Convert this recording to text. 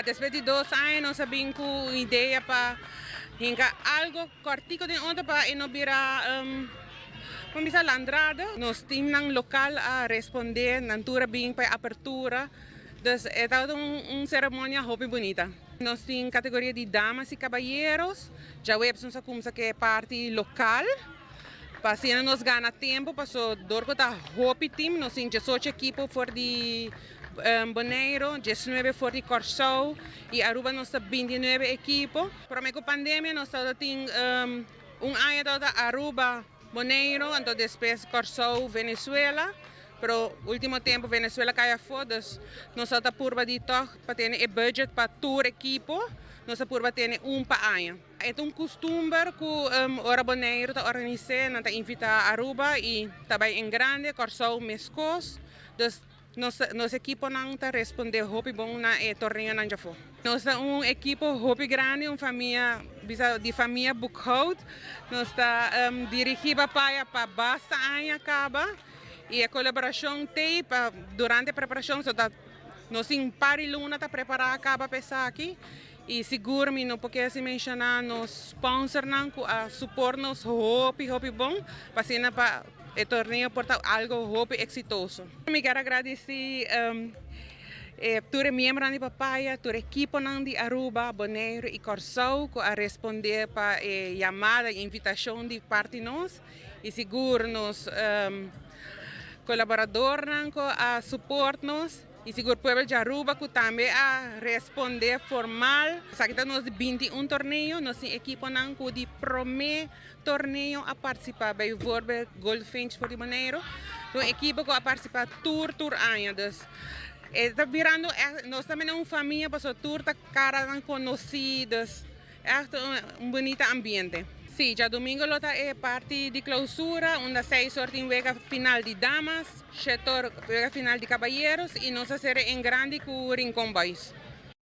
Despues di 2 aña nos a bin cu idea pa hinca algo cortico den otro pa no bira con bisa landrada. Nos teamnan local a responde, nan tur a bin pa apertura. Dus e ta un ceremonia hopi bunita. Nos tin categoria di damas y caballeros. Diahuebs nos a cuminsa cu e parti local. Pa asina nos gana tempo, paso dor cu ta hopi team, nos tin 18 ekipo for di Bonaire, 19 for di Corsou y Aruba nos ta 29 ekipo. Pero cu pandemia nos tin un aña ta Aruba, Bonaire, anto despues Corsou, Venezuela. Pero ultimo tempo Venezuela a cay afo, dus nos ta purba di toch pa tin e budget pa tur ekipo, nos ta purba tin un pa aña. E un custumber cu ora Bonaire ta organisa, nan ta invita Aruba y tambe en grande, Corsou, mescos. Dus nos ekiponan ta responde hopi bon na e torneonan afo. Nos ta un ekipo hopi grandi, un famia di famia Boekhout. Nos ta dirigi pa pa basta aña caba. Y e colaboracion tin pa durante e preparacion, so ta nos tin par di luna ta prepara caba pa esaki. Y sigur mi no por keda menciona nos sponsornan cu a support nos hopi hopi bon, pa asina pa e torneo por ta algo hopi exitoso. Mi kier gradici tur miembro di Papaya, tur ekipo di Aruba, Bonaire y Corsou cu a responde pa e yamada y invitacion di parti nos y sigur nos colaboradornan cu a support nos y sigur pueblo di Aruba cu tambe a responde formal. Esaki ta nos 21 torneo, nos tin ekiponan cu di prome torneo a participa, bijvoorbeeld Goldfinch for di Bonaire. Un ekipo cu a participa tur tur aña. Dus ta birando, nos tambe un famia, paso tur ta cara conoci, dus echt un bunita ambiente. Si, diadomingo lo ta e parti di clausura, unda 6 or tin wega final di damas, 7 or wega final di caballeros y nos a cera en grande cu Rincon Boys.